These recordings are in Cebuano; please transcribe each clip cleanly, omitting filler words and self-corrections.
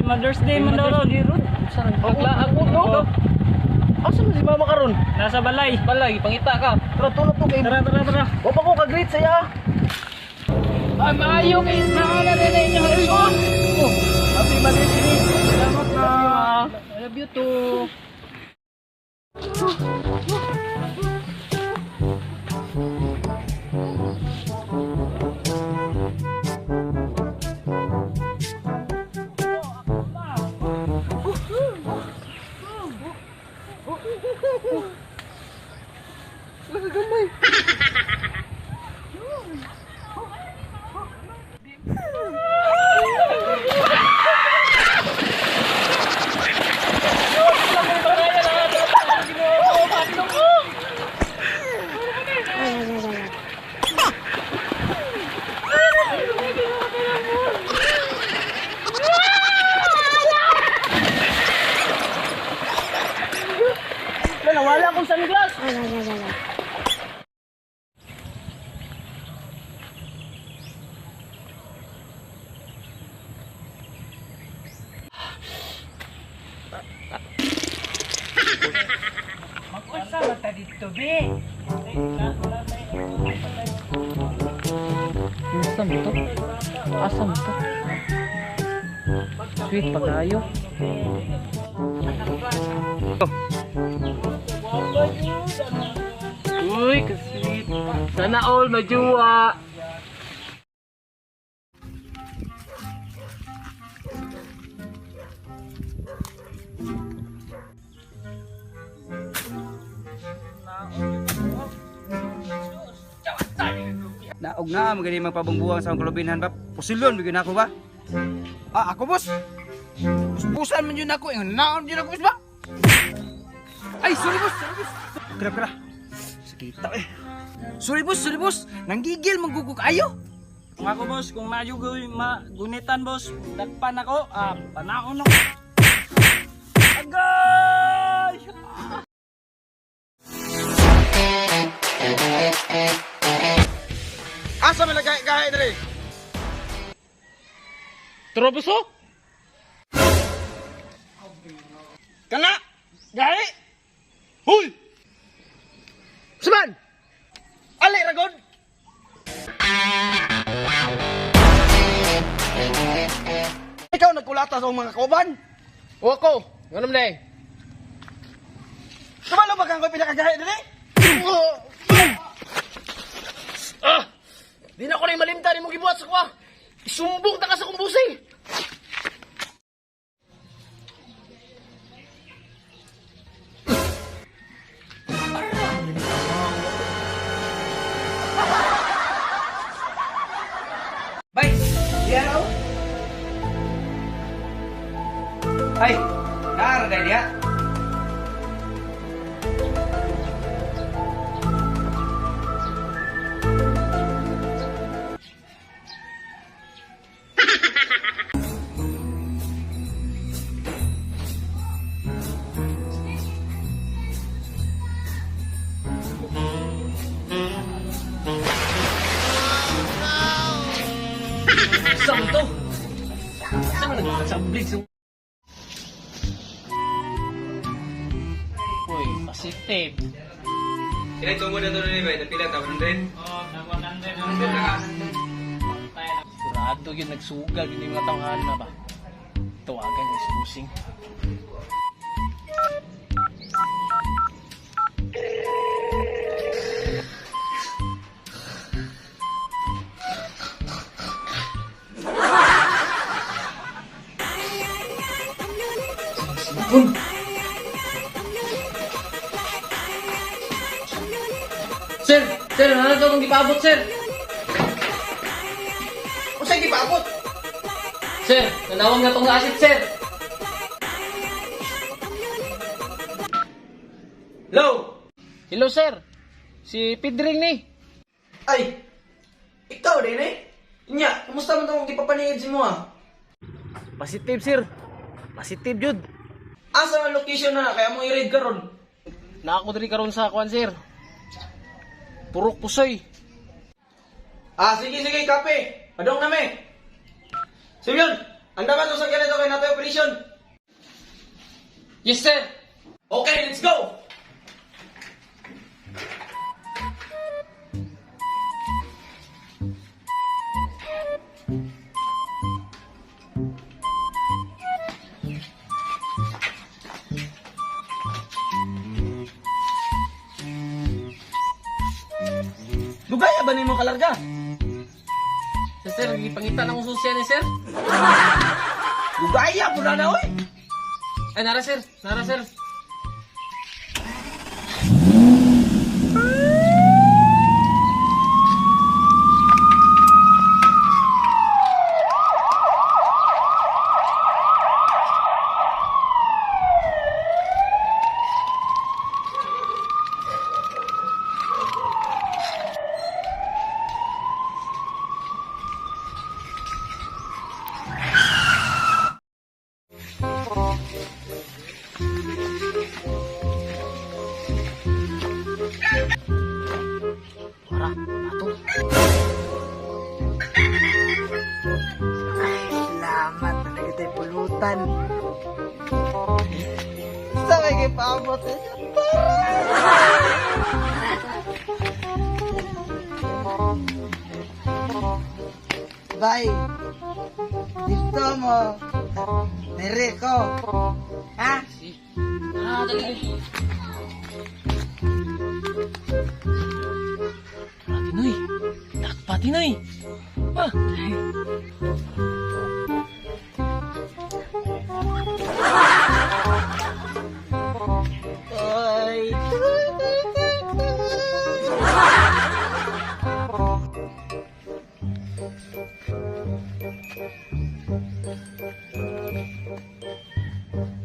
Mother's Day man daw ron. Paglaag mo no. Asa man si mama karon? Nasa balay. Balay, pangita ka. Tara tulog to kay. Tara, tara, tara. Wa pa ko ka-greet sa iya. Ay, maayo kay naala na na inyo Harrison. Oh, happy Mother's Day. Salamat na. I love you too. Wala, wala akong sunglass. Mag-unsa man ta dito, be? Asa mo to? Asa mo to? Sweet pa kayo. Uy, ka-sweet. Sana all majuwa. Naog na, magani magpabungbuang sa akong kalubinhan ba? Pusilon, bigyan ako ba? Ah, ako boss. Puspusan man yun ako. Ingon naon yun ako boss ba? Ay, sorry boss, sorry boss. Kira, kira. Sakita eh. Sorry boss, sorry boss. Nanggigil manggugug ayo. Kung ako boss, kung mayugoy magunitan boss, dagpan ako, ah, panaon ako. Agay! Asa man nagay-gay diri? Tara, boss, oh. Kana? Gahi? Huy! Suman! Ali ragod! Ikaw nagkulata sa akong mga kauban. O ako, ngano man eh? Sumalo ba kang ko'y pinakagahi diri? Ah! Di na ko na malimtan imong gibuhat sa kuha. Isumbong ta ka sa kong busing. Bay! Diya na oh. Ay! Naara dahil diya. Asa mo to? Asa man nagkasablig sa. Uy, positive. Sila tungo na to rin ba? Pila ta 100? Oh, 100 na. Sigurado yun, nagsugal. Hindi mga tawhan na ba? Tawagan ko si busing. Sir! Sir, ano to kung gipaabot, sir? Unsay gipaabot? Sir, nanawag na tong asit, sir! Hello? Hello, sir! Si Pedring ni. Ay! Ikaw din eh? Nya, kumusta man tong gipapaningid si mo ah? Positive, sir. Positive, jud. Asa man location na kaya mo i-raid karon? Na ako diri karon sa kuan, sir. Purok pusoy. Ah, sige sige, kape. Padong nami. Simeon. Andaman sa ganito kay nato operation. Yes, sir. Okay, let's go. Dugay ba nimo kalarga? Sir, sir, gipangita na akong susya ni sir. Dugay po na na oy. Ay, nara sir. Nara sir. Salamat na nagitay pulutan. Sa may paabot sa Bye. Dito mo. Nere ko. Ha? Ah, dali. Tara, Tinoy. Dakpa, Tinoy. Ah. Ay.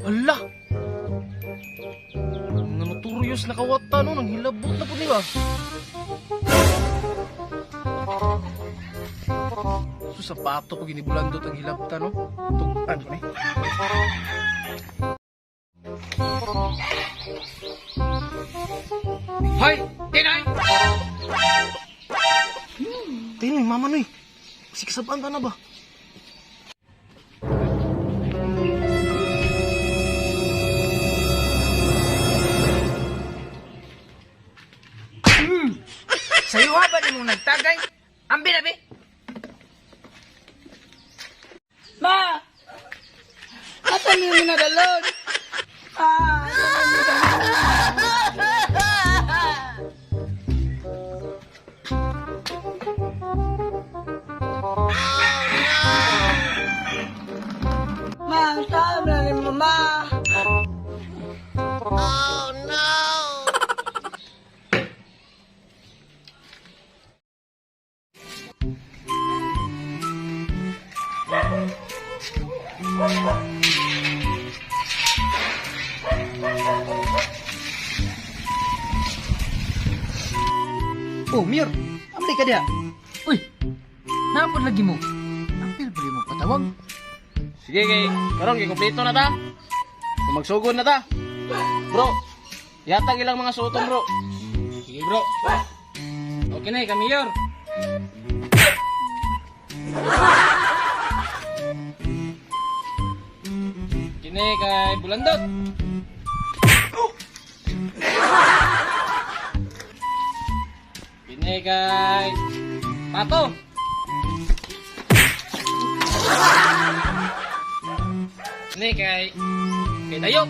Ala! Mga notorious na kawata no, nang hilabot na po nila. So sapato ko ginibulandot ang hilabta no. Tugan ko ni. Hoy, Tinoy! Tinoy, mama noy. Sikasabaan ka na ba? Sa'yo ha ba ni mong nagtagay? Ambi na bi. Ma! Asa niyo minadalon? Ah, asa niyo minadalon? Ma, saan na ni mama? Oh, Mir. Amli ka diha. Uy. Napod lagi mo. Apil ba mo patawag? Sige kay karon kay kompleto na ta. So, magsugod na ta. Bro, yatag ilang mga suoton bro. Sige bro. Okay na kami yor. Kini kay Bulandot. Kini kay Pato. Kini kay kay Dayo.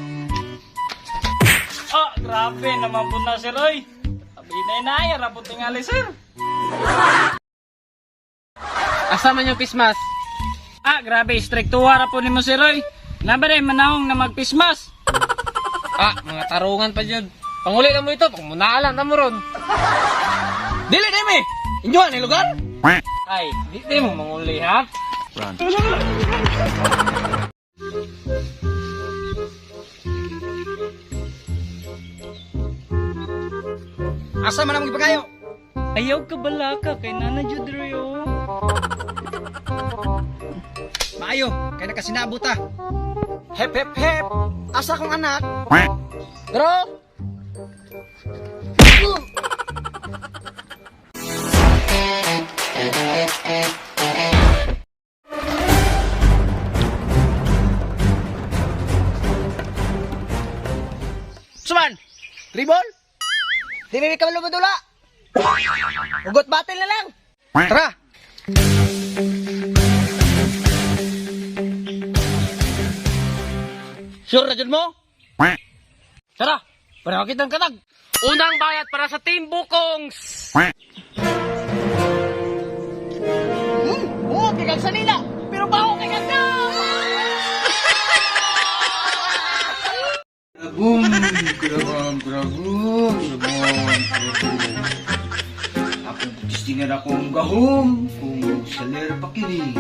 Ah, grabe naman po na sir, oy. Abi na inaya, rapot tingali sir. Asa man yung Christmas? Ah, grabe, striktuwa ra po nimo sir, oy. Nabare manahong na magpismas. Ah, mga tarungan pa dyan. Panguli na mo ito, pag munaalan na mo ron. Dili dimi. Inyo ni lugar? Ay, di, di mo manguli ha? Asa man among gipangayo? Ayaw ka balaka kay Nana Jud oh. Maayo, kay nakasinabot ta. Hep hep hep. Asa kong anak? Bro! Tribol? Di may ka lumudula. Ugot battle na lang. Tara! Sure na dyan mo? Tara, para makita ang katag. Unang bayat para sa Team Bukongs. Oo, kay kag sanina. Pero baho kay kag na. Boom! Grabam, grabum, grabam, grabum. Ako testingan akong gahom kung saler pa kini.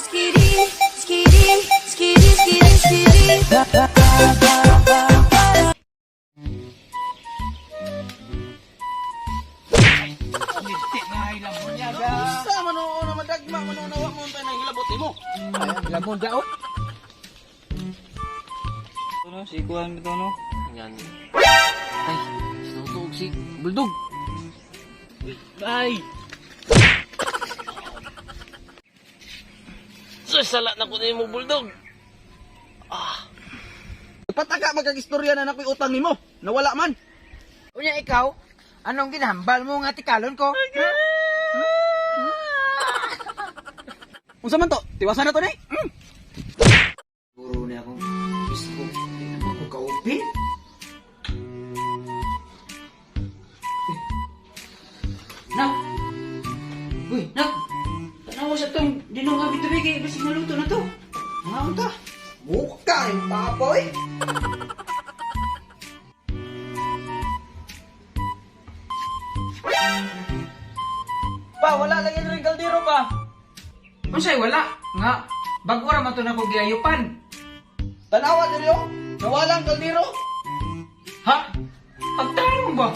Skiri, skiri, skiri, skiri, skiri. Sa man oo na madagma man oo na wa mo pa nang hilabot nimo. Lamon da oh. Ano, si Kuan bitaw no? Yan. Ay, sinutuog si Bulldog. Ay. Sus, sala na ko nimo Bulldog. Pataka magkagistorya na nako'y utang nimo. Nawala man. Unya ikaw, anong ginahambal mo nga tikalon ko? Ha? Unsa man to? Tiwasan na to ni. Guro na akong isko. Di naman ako kaupin. Nak! Uy, nak! Tanawa sa tong dinong abi tubig eh. Basig maluto na to. Mga unta. Buka yung papoy. Pa, wala lang yung kaldero pa. Unsay wala nga bago ra man to nako giayupan. Tanawa diri oh. Nawala ang kaldero. Ha? Pagtarong ba?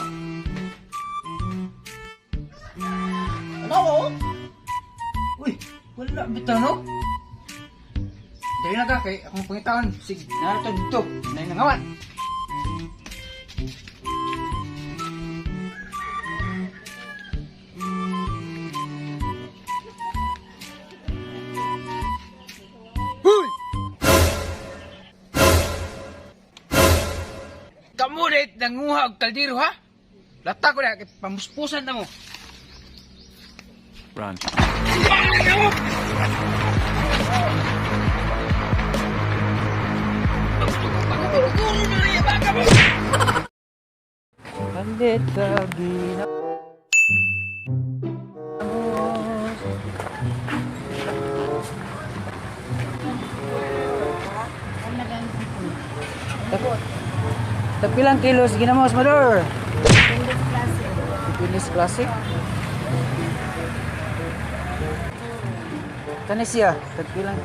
Tanawa oh. Uy, wala bitaw no? Dali na ka kay akong pangitaon. Sig, narito dito. Nay nangawan. Huy! Kamu dahit nanguha og kaldero ha? Lata ko na kay pamuspusan na mo. Tagpilang kilos ginamos, Mador? Pinis klase. Kani siya, tagpilang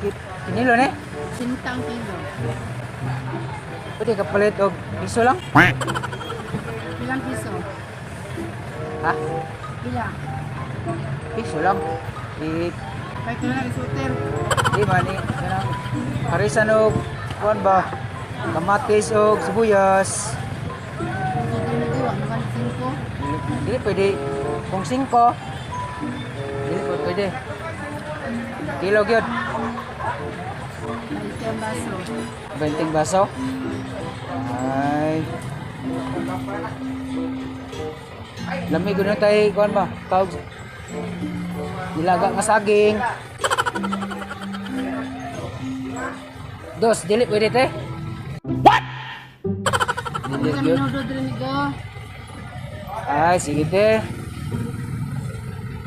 kinilo ne? Sintang kilo. Pwede ka palit og piso lang? Ilang piso? Ha? Ilang? Piso lang. Di, Kahit na lang isuter. di man ni kanang parisan og kuan ba? Kamatis og sibuyas. Ito mo ko, Dili pwede kung 5. Dili po pwede. Kilo gyud. 20 ang baso. 20 baso. Ay. Lamig na tayo, kuan ba? Tawag. Nilaga nga saging. Dos, dili pwede te. What? Dili Sa gyud. minudo diri go. Ay, sige te.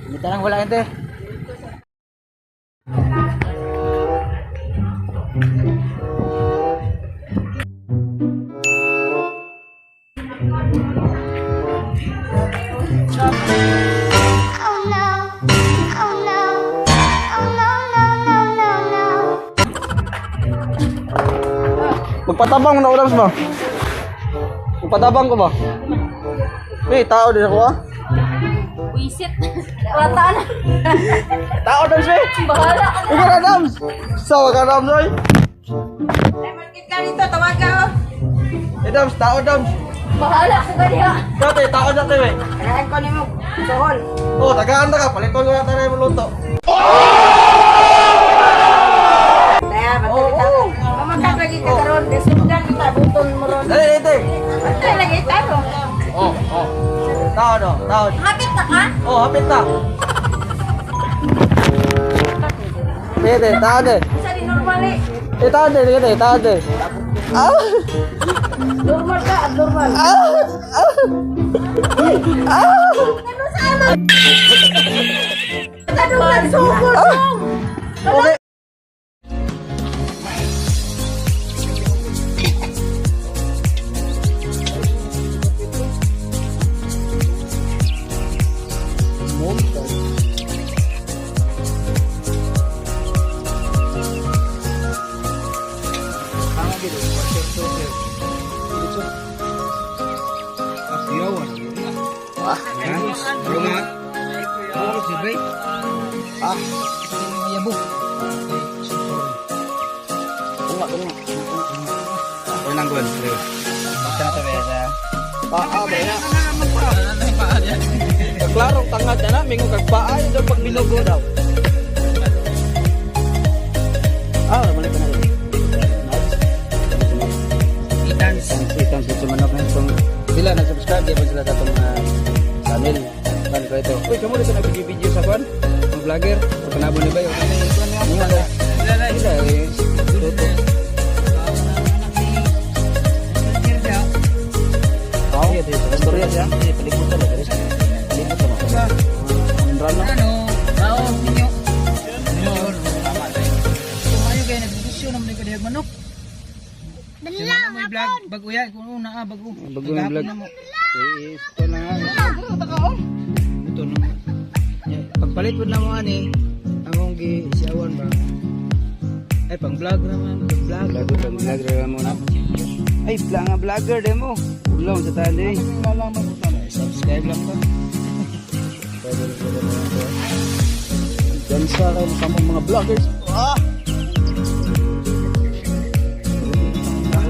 Hindi tanang wala yan te. Oh no. Oh no. Oh no, no, no, no, no. Magpatabang na ulam ba? Magpatabang ko ba? May tao din ako ah. Wisit. Wala na. Tao Dams eh. Bahala ka. Ikaw na Dams. Sawa ka Dams oy. Ay, market ka dito, tawag ka oh. Eh Dams, tao Dams. Bahala ko ganiha. Dati tao dati eh. Kailangan ko nimo suhol. Oh, tagaan na ka, paliton ko na tayo mo luto. Daya, bantay ka. Mamakak lagi ka karon, desundan kita buton mo ron. Dali dali. Bantay lagi taro. Oh, oh. Tao no, tao. Hapit na ka? Oh, hapit na. Sige, tao de. Sa di normal eh. Eh, tao de, sige, tao de. Ah! Normal ka, abnormal. Ah! Ah! Ano sa ano? Tanong lang sugod dong. Okay. Paa ba na? Klarong tangad na na, mingon kag paa yun daw pag binugo daw. Ah, mali pa na rin. Itans. Itans ito manok na itong sila nag-subscribe di ba sila sa itong mga channel. Kan ko ito. Uy, kamo dito nag-video sa kwan? Mga vlogger, o panabo ni ba yun? Ano nga? Sila eh. Toto. Oh, istorya siya. Palibutan na guys. Palibutan na. Run na. Ano? Tao ninyo. Tumayo kayo nagbusyo naman ko dihag manok. Dala, May vlog bago yan kung una ah bago. Bago yung vlog. Eh, ito na nga. Ito na. Ya, pagpalit po na mo ani, among gi siawan ba? Ay, pang vlog naman, pang vlog. Vlog, pang vlog ra mo na. Ay, vlog nga vlogger demo. Ulong sa tali. Subscribe lang ko. Gansa kayo sa mga vloggers. Ah!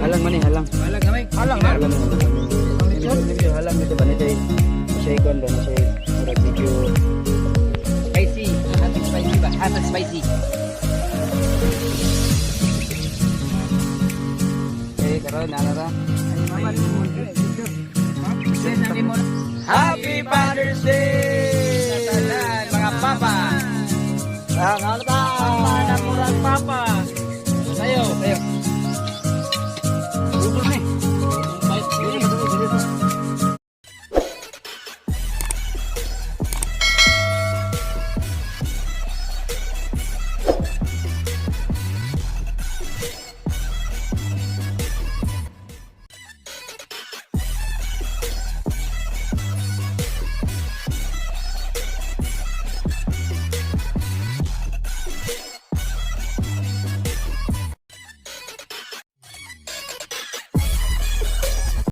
Halang man eh, halang. Wala gamay. Halang, halang. Medyo, medyo halang dito ba nito eh. Siya ikon ba, siya murag medyo Spicy. Hot and spicy ba? Hot and spicy. Eh, karon na ra. Ay, mama.